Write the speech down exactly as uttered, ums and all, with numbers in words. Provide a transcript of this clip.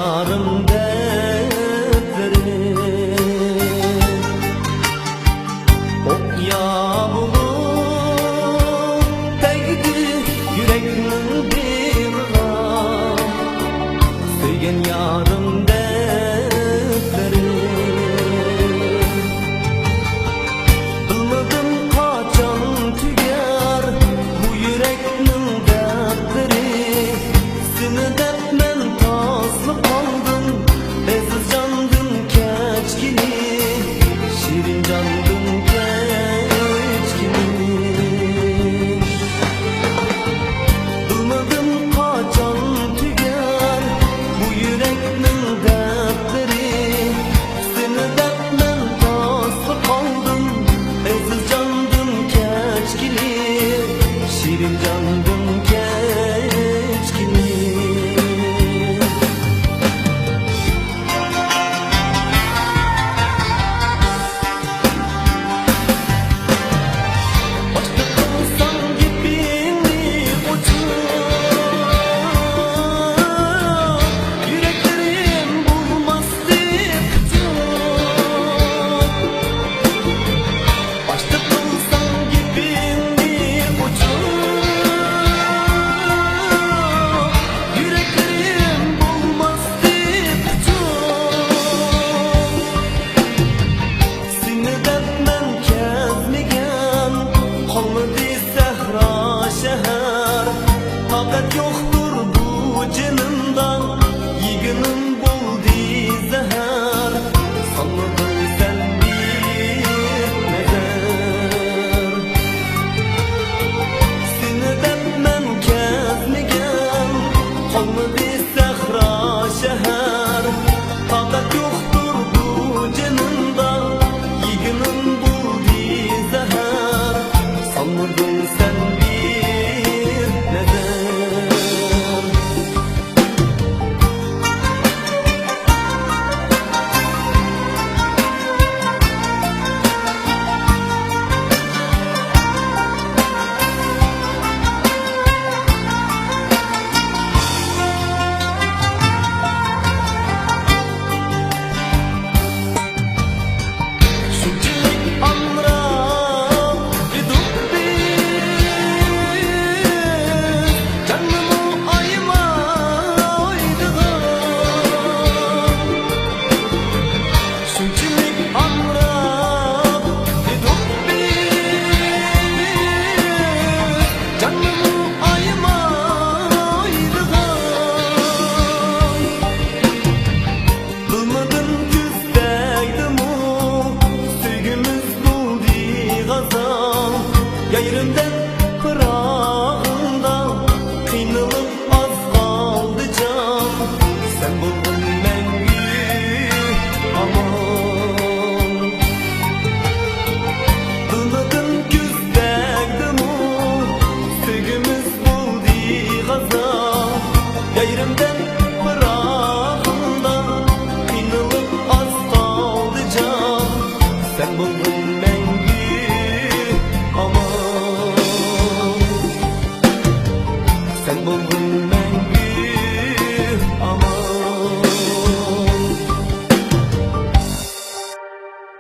يارىم دەردلىرى ئوقيا بولۇپ تەگدى يۈرەكنىڭ بېغىغا. سۆيگەن يارىم دەردلىرى. بىلمىدىم قاچان تۈگەر بۇ يۈرەكنىڭ دەردلىرى. سېنى دەپ مەن تاسلا قالدىم، ئەزىز جاندىن كەچكىلى، شېرىن جاندىن كەچكىلى. بىلمىدىم قاچان تۈگەر بۇ يۈرەكنىڭ دەردلىرى. سېنى دەپ مەن تاسلا قالدىم، ئەزىز جاندىن كەچكىلى، شېرىن جاندىن كەچكىلى. باشتا قىلساڭ گېپىڭنى ئوچۇق، يۈرەكلىرىم بولماستى پۇچۇق. باشتا قىلساڭ گېپىڭنى ئوچۇق، يۈرەكلىرىم بولماستى پۇچۇق. سېنى دەپ مەن كەزمىگەن، قالمىدى سەھرا شەھەر. تاقەت يوقتۇر بۇ جېنىمدا، يېگىنىم بولدى زەھەر. سالمىدىڭ سەن بىر نەزەر. سېنى دەپ مەن كەزمىگەن، قالمىدى سەھرا شەھەر. تاقەت يوقتۇر بۇ جېنىمدا، يېگىنىم بولدى زەھەر. سالمىدىڭ سەن بىر نەزەر. شۇنچىلىك ئامراق ئىدۇق بىز، جاننىمۇ ئايىمايدىغان. شۇنچىلىك ئامراق ئىدۇق بىز، جاننىمۇ ئايىمايدىغان. بىلمىدىم كۈز تەگدىمۇ، سۆيگۈمىز بولدى غازال. يايرىم دەپ پىراقىڭدا، قىينىلىپ ئاز قالدى جان. سەن بولغىن مەڭگۈ ئامان. بىلمىدىم كۈز تەگدىمۇ، سۆيگۈمىز بولدى غازال. يايرىم دەپ